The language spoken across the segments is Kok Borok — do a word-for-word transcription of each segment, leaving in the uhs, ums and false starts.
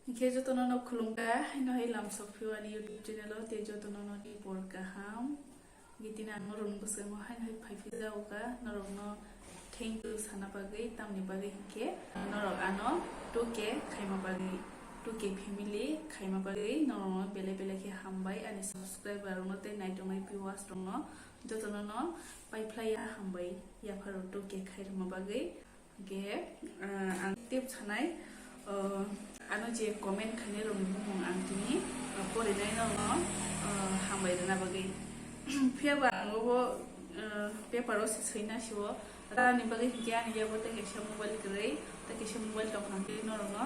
Hingke jotono no khulumkha, haino hai lamsok phio ani YouTube channel o, tei jotono no ni por kaham. Hingke tini ang norokni bwskango haino hai phai phijao kha, norokno thank you sana bagwi, tamni bagwi hingke norok ano two K khaima bagwi, two K family khaima bagwi norokno belai belai khe hambai ani subscriber rokno tei naitongnai viewers rokno jotono no paiphlai ya hambai yapharo two K khairokma bagwi. Hingke, ah, ang tip sanai, ah, ano je comment khainai rokni bumung ang tini, ah, porinai rokno, ah, hambai rwna bagwi. Phiya ba ang obo, ah, paper o se swina sio. Tamni bagwi hingke ani yago tei kaisa mobile kwrwi, tei kaisa mobile tong kha hingke norokno,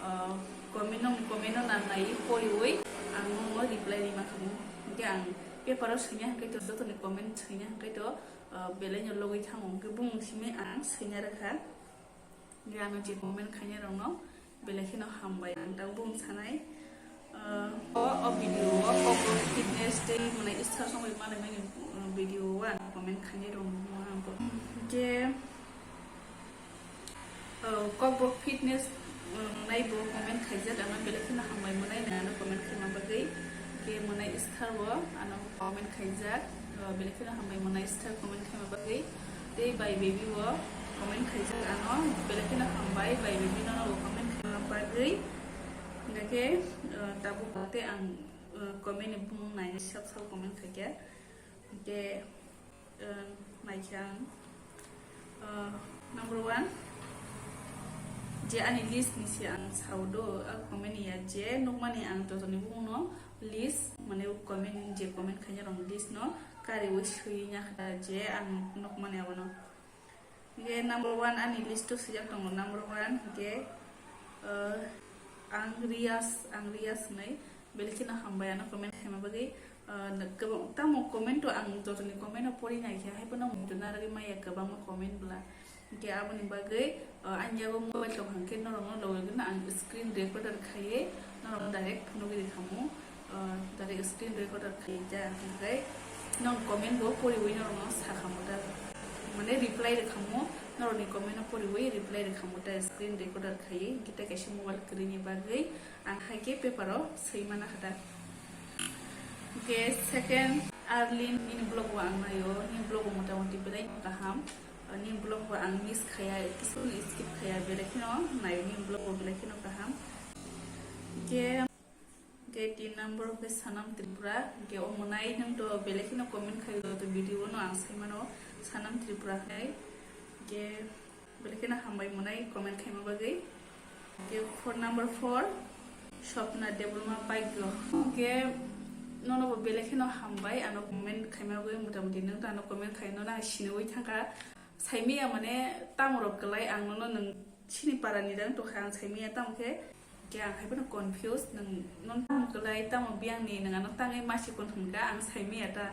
ah, comment nokni comment no nang nai poriwi ang nokno reply rima khamu. Hingke ang paper o swina hingke to jotoni comment swina hingke to, ah, belai no logwi thango, hingke bumung simi ang swina rwkha. Hingke ano je comment khainai rokno belai kheno hambai ang tabuk bumung sanai. Ah, o, o video o kokborok fitness tei mwnai star songwi manai mani, ah, video o ang comment khainai rokno bumung ang bo. Hingke, ah, kokborok fitness, ah, mwnai bo comment khaijak, ano belai kheno hambai mwnai na ano comment khaima bagwi. Hingke mwnai star bo ano comment khaijak, ah, belai kheno hambai mwnai star comment khaima bagwi. Tei bai baby bo comment khaijak ano, belai kheno hambai bai baby nono bo comment khaima bagwi. Hingke, ah, tabuk tei ang, ah, comment ni bumung nainai sab sab comment khaikha. Hingke, ah, naikha ang. Ah, number one, je ani list ni se ang sao do, ah, comment ya je nukmani ang jotoni bumung no list, mane comment, je comment khaina rok list no kariwi swi nakha je ang nukmani abono. Hingke number one ani list o swijak tongo, number one hingke, ah, ang Riyas, ang Riyas hinwi belai kheno hambai ano comment khaima bagwi. Ah, kwbang, tamo comment o ang jotoni comment o pori naikha, hai phano muitu narwgwi maya kwbangma comment bwla. Hingke aboni bagwi, ah, ani yago mobile tong hangke norokno logwi gwnang ang screen recorder khaiwi norokno direct phunugwi rikhamu. Ah, direct screen recorder khaiwi ja hingke nong comment bo poriwi norokno sakhamu ta, mane reply rikhamu, norokni comment no poriwi reply rikhamu ta screen recorder khaiwi, hingke tei kaisa mobile kwrwini bagwi ang hai khe paper o swi mana kha ta. Hingke second, Arlene nini blog bo ang naio, nini blog bo motamoti belai kaham. Nini blog bo ang miss khaya, kisu skip khaya, belai kheno naio nini blog bo belai kheno kaham. Hingke, hingke tin number hingke Sanam Tripura, hingke o mwnai nwng to belai kheno comment khaio to video no ang sai mano Sanam Tripura hinwi. Hingke, Belai kheno hambai mwnai comment khaima bagwi. Hingke phone number four, Swapna Debbarma Bhagya. Hingke nono bo belai kheno hambai ano comment khaima bagwi, motamoti nwng to ano comment khai nono ang siniwi thangkha. Saimiya mane tamo rok kwlai ang nono nwng chini para ni rang tokha ang saimiya tamo khe. Khe ang hai phano confuse, nwng, nwng tamo kwlai, tamo biyang ni nwng ano tangwi masi kon hwn kha, ang sai maya ta.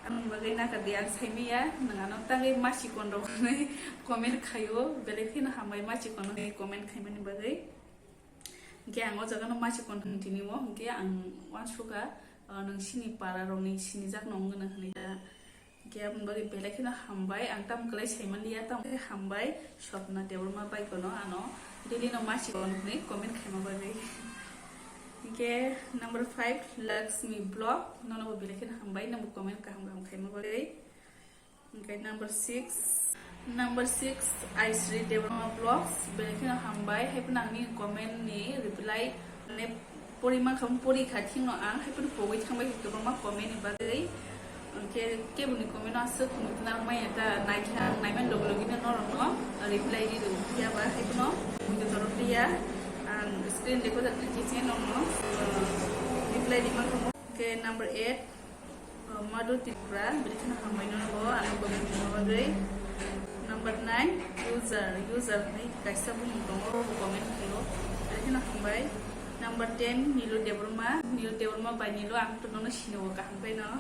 Ang bagwi naka di, ang sai maya, nwng ano tangwi masi kon rok hwnwi comment khaio, belai kheno hambai masi kon hwnwi comment khaimani bagwi. Hwnkhe ang o jaga no masi kon hwn tini o, hwnkhe ang uansukha, ah, nwng sini para rok ni sinijak no wngwi nw hwnwi ta. Hingke aboni bagwi belai kheno hambai, ang tamo kwlai saimaliya, tamo khe hambai, Swapna Debbarma Bhagya no ano daily no masi kon hwnwi comment khaima bagwi. Hingke number five, Lakshmi Vlog, nono bo belai kheno hambai, nang bo comment kaham kaham khaima bagwi. Hingke number six, number six, Aisri Debbarma Vlogs, belai kheno hambai, hai phano ang nini comment ni reply, mane, Pori mankha, pori kha thikno ang, hai phano pogwi thangbai khe kwbangma comment ni bagwi. Hwnkhe keboni comment no aswk muitu narwkmaya ta, naikhe ang naimani logi logi no norokno reply ri rw. Phiya ba hai phano muitu torok liya, ang screen recorder khe khe norokno, uh, reply ri mankha. Hwnkhe number eight, Madhu Tripura, belai kheno hambai nono bo, ano comment khaima bagwi. Number nine, user, user hinwi kaisa bumung tongo, bo comment khaio, belai kheno hambai. Number ten, Nilu Debbarma, Nilu Debbarma bai Nilu, ang to nono sini o kaham khe no.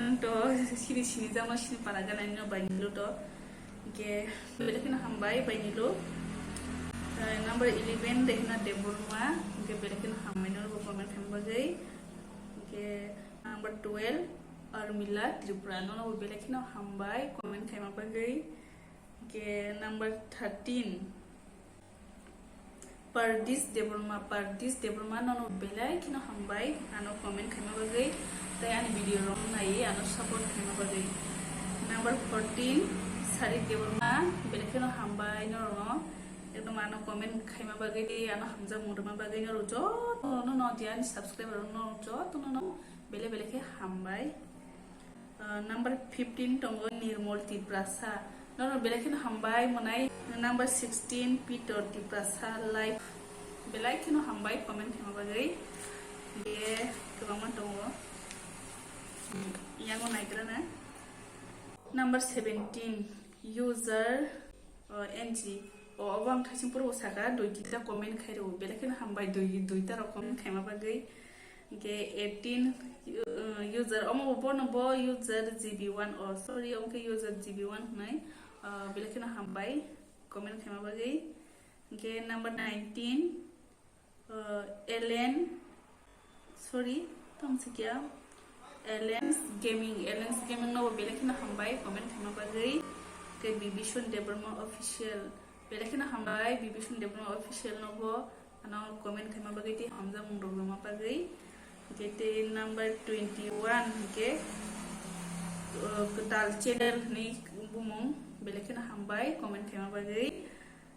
Ang to sini sini jang no sini para gana no bai Nilu to. Hwnkhe belai kheno hambai bai Nilu. Eh, number eleven, Rehna Debbarma, hwnkhe belai kheno hambai nono bo comment khaima bagwi. Hwnkhe number twelve, Armila Tripura, nono bo belai kheno hambai comment khaima bagwi. Hwnkhe number thirteen, Pardis Debbarma, Pardis Debbarma nono belai kheno hambai ano comment khaima bagwi tei ani video rok naiwi ano support khaima bagwi. Number fourteen, Sarik Debbarma, belai kheno hambai norokno ekdom ano comment khaima bagwi tei ano hamjakmung rwma bagwi norok jotono no je ani subscriber rok norok jotono no belai belai khe hambai. Uh, number fifteen tongo Nirmol Tiprasa. Nono belai kheno hambai mwnai. Number sixteen Pitor Tiprasa live. Belai kheno hambai comment khaima bagwi. Be kwbangma tongo. Yango naikrana. Number seventeen user, uh, N G. O, obo ang thaiching puro saka, dui tita comment khairo. Belai kheno hambai dui, dui ta rok comment khaima bagwi. Hingke eighteen, uh, user, omo bo, bono bo user G B one, oh, sorry, omo khe user G B one hwnwi, uh, belai kheno hambai comment khaima bagwi. Hingke number nineteen, uh, Ellen, sorry, tamo se kya? Allen's Gaming, Allen's Gaming no bo belai kheno hambai comment khaima bagwi. Hingke Bibishon Debbarma Official, belai kheno hambai Bibishon Debbarma Official no bo. Ano comment khaima bagwi tei hamjakmung rok rwma bagwi. Hingke tei number twenty-one hingke, uh, kwtal channel hwnwi bumung, belai kheno hambai comment khaima bagwi.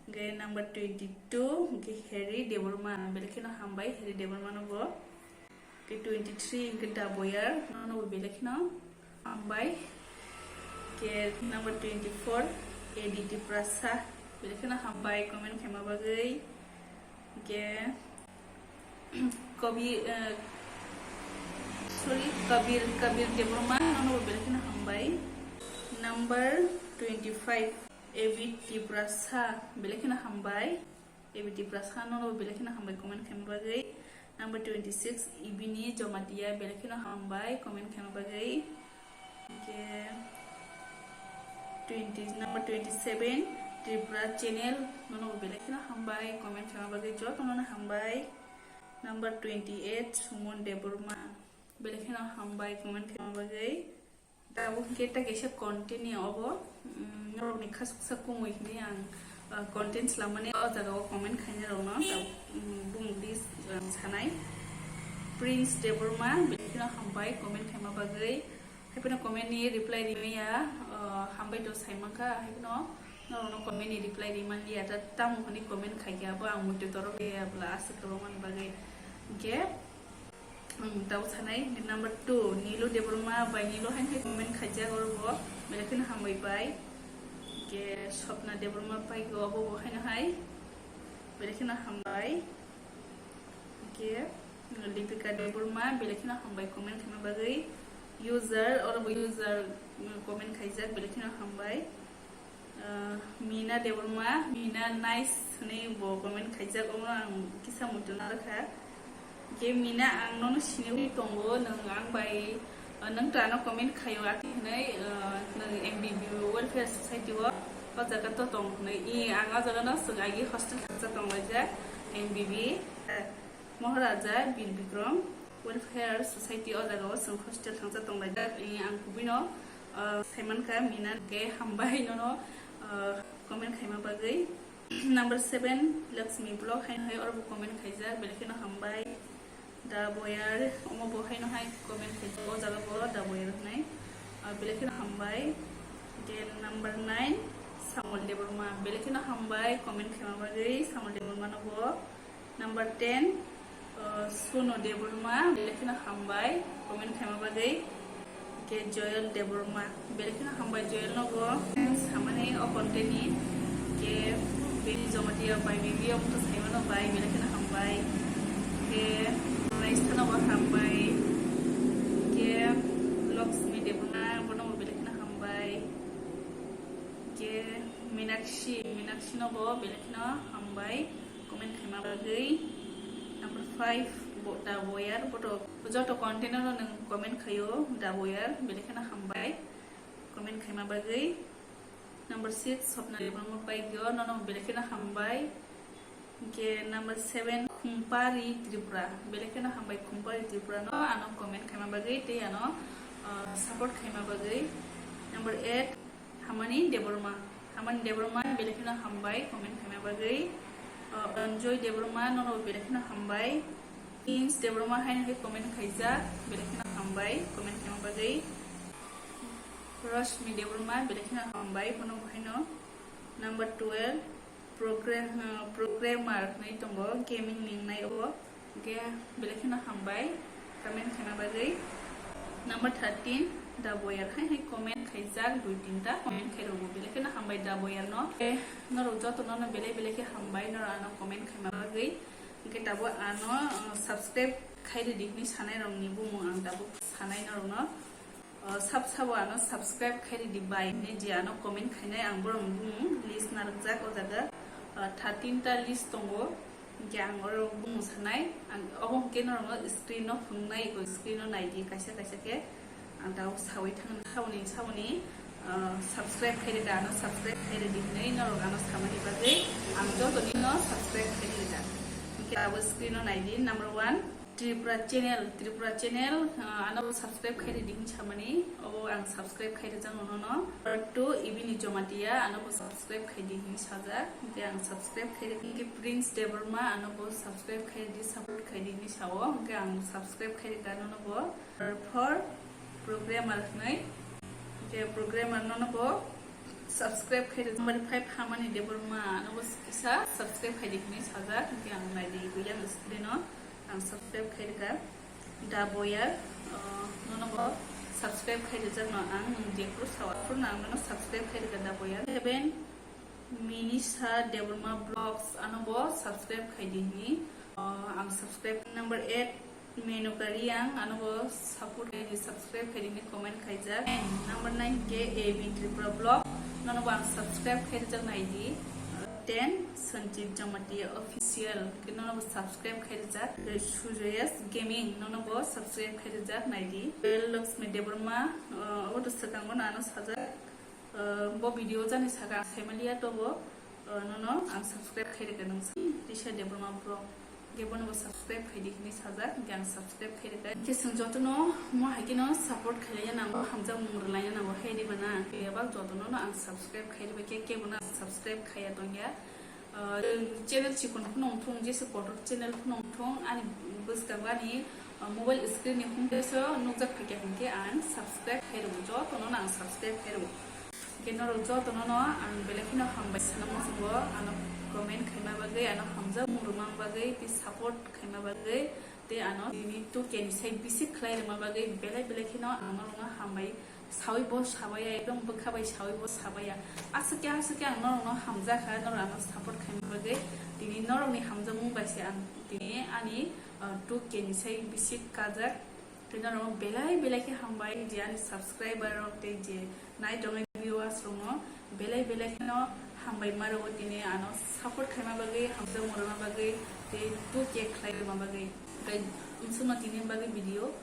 Hingke number twenty-two hingke Harry Debbarma, belai kheno hambai Harry Debbarma no bo. Ke twenty-three hingke Daboyar, nono bo belai kheno hambai. Ke number twenty-four, A D T Prasa, belai kheno hambai comment khaima bagwi. Ke Kabi, eh, sorry, Kabir, Kabir Debbarma, nono bo belai kheno hambai. Number twenty-five, A B T Prasa, belai kheno hambai. A B T Prasa nono belai kheno hambai comment khaima bagwi. Number twenty-six, Ibini Jomatia, belai kheno hambai comment khaima bagwi. Hingke twenty, number twenty-seven, Tripura Channel, nono belai kheno hambai comment khaima bagwi, jotono no hambai. Number twenty-eight, Sumon Debbarma, belai kheno hambai comment khaima bagwi. Tabuk hingke ta kaisa content ni obo, mm, norokni khasuksa kumui hinwi ang, ah, content slamani o jaga o comment khainai rokno tabuk, mm, bumung di, ah, sanai. Prince Debbarma, belai kheno hambai comment khaima bagwi. Haiphano comment ni reply rimaya, ah, hambai to saimankha, haiphano norokno comment ni reply rimanliya, ta tamo hwnwi comment khaikhe abo ang muitu torok ya bwla aswk kwbangmani bagwi. Hingke Ang tabo sanai, number two, Nilu Debbarma bai Nilu haino hai comment khaijak oro bo, belai kheno hambai bai. Hingke Swapna Debbarma pai go, abo bo haino hai, belai kheno hambai. Hingke Lipika Debbarma, belai kheno hambai comment khaima bagwi. User, oro bo user, mm, comment khaijak, belai kheno hambai. Ah, Mina Debbarma, Mina nice hwnwi bo comment khaijak, omo ang kisa muitu narwkha. Hingke Mina, ang nono siniwi tongo, nwng ang bai, ah, nwng to ano comment khaio ati hwnwi, ah, nwng M B B Welfare Society o, o jaga to tong hwnwi. I, ang o jaga no swng agi hostel thangsa tonglaijak, M B B, ah, Maharaja Bir Bikram Welfare Society o jaga o chwng hostel thangsa tonglaijak. I, ang kubui no, ah, saimankha Mina, hingke hambai nono, ah, comment khaima bagwi. Number seven, Lakshmi Vlog haino hai oro bo comment khaijak, belai kheno hambai. Da Boyar, omo bo haino hai comment khaijak, o jaga bo Da Boyar hwnwi, ah, belai kheno hambai. Then number nine, Samol Debbarma, belai kheno hambai comment khaima bagwi Samol Debbarma no bo. Number ten, uh, Sonu Debbarma, belai kheno hambai comment khaima bagwi. Ke Joel Debbarma, belai kheno hambai Joel no bo. Samani o content ni ke Bini Jomatia bai Bibi o muto saimano bai, belai kheno hambai. Ke Naistha no bo hambai. Ke Lakshmi Debbarma, bono bo belai kheno hambai. Ke Minakshi, Minakshi no bo belai kheno hambai comment khaima bagwi. Number five, bo, Da Boyar, boto joto content no nwng comment khaio, Da Boyar, belai kheno hambai comment khaima bagwi. Number six, Swapna Debbarma pai gyo, nono belai kheno hambai. Hingke number seven, Khumpari Tripura, belai kheno hambai Khumpari Tripura no ano comment khaima bagwi tei ano, ah, support khaima bagwi. Number eight, Hamani Debbarma, Hamani Debbarma, belai kheno hambai comment khaima bagwi. Uh, Anjoy Debbarma, nono belai kheno hambai. Prince Debbarma haino hai comment khaijak, belai kheno hambai comment khaima bagwi. Rashmi Debbarma, belai kheno hambai, bono bo haino. Number twelve, program, uh, programmer hinwi tongo, gaming ningnai o. Hwnkhe belai kheno hambai comment khaina bagwi. Number thirteen, Da Boyar hai hai comment khaijak, dui tinta comment khairokgo, belai kheno hambai Da Boyar no. Eh, norok joto nono belai belai khe hambai, norok ano comment khaima bagwi. Hwnkhe tabuk ano, uh, subscribe khairidi hinwi sanai rokni bumung ang tabuk sanai norokno. Uh, sab sabo ano subscribe khairidi bai hinwi je ano comment khainai, ang borokni bumung list narwkjak o jaga, uh, thirteen ta list tongo. Hwnkhe ang oro bumung sanai, ang obo hwnkhe norokno screen o phunuknai, eko screen o naidi kaisa kaisa khe. Ang tabuk sawi thang, saboni, saboni, ah, subscribe khairida, ano subscribe khairidi hinwi norok ano samani bagwi ang jotoni no subscribe khairida. Hwnkhe abo screen o naidi, number one, Tripura channel, Tripura channel, ah, ano subscribe khairidi hinwi samani, obo ang subscribe khairijak nono. Number two, Ibini Jomatia, ano bo subscribe khaidi hinwi sajak, hwnkhe ang subscribe khairi, hwnkhe Prince Debbarma, ano bo subscribe khaidi, support khaidi hinwi sao, hwnkhe ang subscribe khairika nono bo. Number four, programmer hwnwi. Hwnkhe programmer nono bo subscribe khaidi. Number five, Hamani Debbarma, ano bo kisa subscribe khaidi hinwi sajak, hwnkhe ang naidi, yang screen o ang subscribe khairika. Da Boyar, uh, nono bo subscribe khairijak no ang, nwng jephru sao aphruno ang nono subscribe khairika Da Boyar. Seven, Minisa Debbarma Vlogs, ano bo subscribe khaidi hinwi, uh, ang subscribe. Number eight, Menuka Riang, ano bo support khaidi, subscribe khaidi hinwi comment khaijak. And number nine khe A B Tripura Vlog, nono bo ang subscribe khairijak naidi. Ten, Sanchit Jamatia Official, khe nono bo subscribe khairijak. Suresh Gaming, nono bo subscribe khairijak naidi. Lakshmi Debbarma, uh, obo to swkango no ano sajak. Uh, bo video jani saka ang saimaliya tobo, uh, nono ang subscribe khairika nung sa. Tisha Debbarma Vlog. Hwnkhe bono bo subscribe khaidi hinwi sajak, hwnkhe ang subscribe khairika. Hwnkhe chwng jotono mo hai kheno support khailaiya nango, hamjakmung rwlaiya nango, hai riba na? Bebak jotono no ang subscribe khairiba, khe kebo no ang subscribe khaiya tongya. Ah, channel chikon phano wngthung, jesa kotor channel phano wngthung, ani bwskango ani, ah, mobile screen ni hwnteso nukjak phaikha, hwnkhe ang subscribe khairwo, jotono no ang subscribe khairwo. Hwnkhe norok jotono no ang belai kheno hambai sana muchungo, ano comment khaima bagwi, ano hamjakmung rwma bagwi, tei support khaima bagwi, tei ano tini two K ni sai bisi khlai rwma bagwi belai belai kheno ang norokno hambai sawi bo sabaya, ekdom bwkha bai sawi bo sabaya. Aswk khe, aswk khe ang norokno hamjakha, norok ano support khaima bagwi, tini norokni hamjakmung bai se ang tini ani, uh, two K ni sai bisi kajak. Tei norok belai belai khe hambai je ani subscriber rok tei je nai tongnai viewers rokno belai belai kheno hambai ma rwo tini ano support khaima bagwi, hamjakmung rwma bagwi tei two K khlai rwma bagwi. Tei wngsuno tini bagwi video.